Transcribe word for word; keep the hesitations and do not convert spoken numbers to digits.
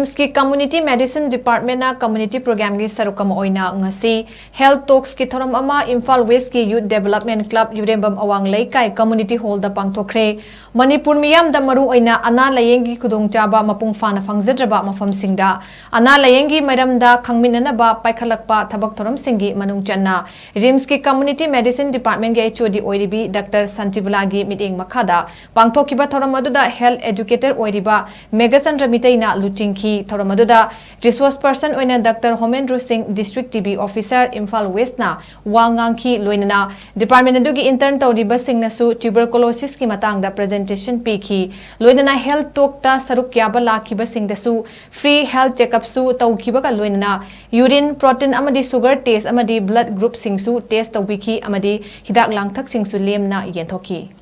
ꯔꯤꯝꯁꯀꯤ Community Medicine Departmentꯅ community programꯒꯤ ꯁꯔꯨꯛ ꯑꯃ ꯑꯣꯏꯅ ꯉꯁꯤ Health Talksꯀꯤ ꯊꯧꯔꯝ ꯑꯃ ꯏꯝꯐꯥꯜ Westꯀꯤ Youth Development Club ꯌꯨꯔꯦꯝꯕꯝ ꯑꯋꯥꯡ ꯂꯩꯀꯥꯏ Community Hallꯗ ꯄꯥꯡꯊꯣꯛꯈ꯭ꯔꯦ꯫ ꯃꯅꯤꯄꯨꯔ ꯃꯤꯌꯥꯝꯗ ꯃꯔꯨ ꯑꯣꯏꯅ ꯑꯅꯥ ꯂꯥꯌꯦꯡꯒꯤ ꯈꯨꯗꯣꯡꯆꯥꯕ ꯃꯄꯨꯡ ꯐꯥꯅ ꯐꯪꯖꯗ꯭ꯔꯕ ꯃꯐꯝꯁꯤꯡꯗ ꯑꯅꯥ ꯂꯥꯌꯦꯡꯒꯤ ꯃꯔꯝꯗ ꯈꯪꯃꯤꯟꯅꯅꯕ ꯄꯥꯏꯈꯠꯂꯛꯄ ꯊꯕꯛ ꯊꯧꯔꯝꯁꯤꯡꯒꯤ ꯃꯅꯨꯡ ꯆꯟꯅ ꯔꯤꯝꯁꯀꯤ Community Medicine Departmentꯒꯤ HOD ꯑꯣꯏꯔꯤꯕꯤ ꯗꯥꯛꯇꯔ ꯁꯥꯟꯇꯤꯕꯂꯥꯒꯤ ꯃꯤꯠꯌꯦꯡ ꯃꯈꯥꯗ ꯄꯥꯡꯊꯣꯛꯈꯤꯕ ꯊꯧꯔꯝ ꯑꯗꯨꯗ health educator ꯑꯣꯏꯔꯤꯕ ꯃꯦꯘꯆꯟꯗ꯭ꯔ ꯃꯤꯇꯩꯅ ꯂꯨꯆꯤꯡꯈꯤ꯫ ꯊꯧꯔꯝ ꯑꯗꯨꯗ resource person ꯑꯣꯏꯅ ꯗꯥꯛꯇꯔ ꯍꯣꯃꯦꯟꯗ꯭ꯔꯣ ꯁꯤꯡ, District TB Officer, ꯏꯝꯐꯥꯜ Westꯅ ꯋꯥ ꯉꯥꯡꯈꯤ꯫ ꯂꯣꯏꯅꯅ department ꯑꯗꯨꯒꯤ intern ꯇꯧꯔꯤꯕꯁꯤꯡꯅꯁꯨ tuberculosisꯀꯤ ꯃꯇꯥꯡꯗ presentation ꯄꯤꯈꯤ꯫ ꯂꯣꯏꯅꯅ health talkꯇ ꯁꯔꯨꯛ ꯌꯥꯕ ꯂꯥꯛꯈꯤꯕꯁꯤꯡꯗꯁꯨ free health checkupꯁꯨ ꯇꯧꯈꯤꯕꯒ ꯂꯣꯏꯅꯅ urine, protein ꯑꯃꯗꯤ sugar test ꯑꯃꯗꯤ blood groupꯁꯤꯡꯁꯨ test ꯇꯧꯕꯤꯈꯤ ꯑꯃꯗꯤ ꯍꯤꯗꯥꯛ ꯂꯥꯡꯊꯛꯁꯤꯡꯁꯨ ꯂꯦꯝꯅ ꯌꯦꯟꯊꯣꯛꯈꯤ꯫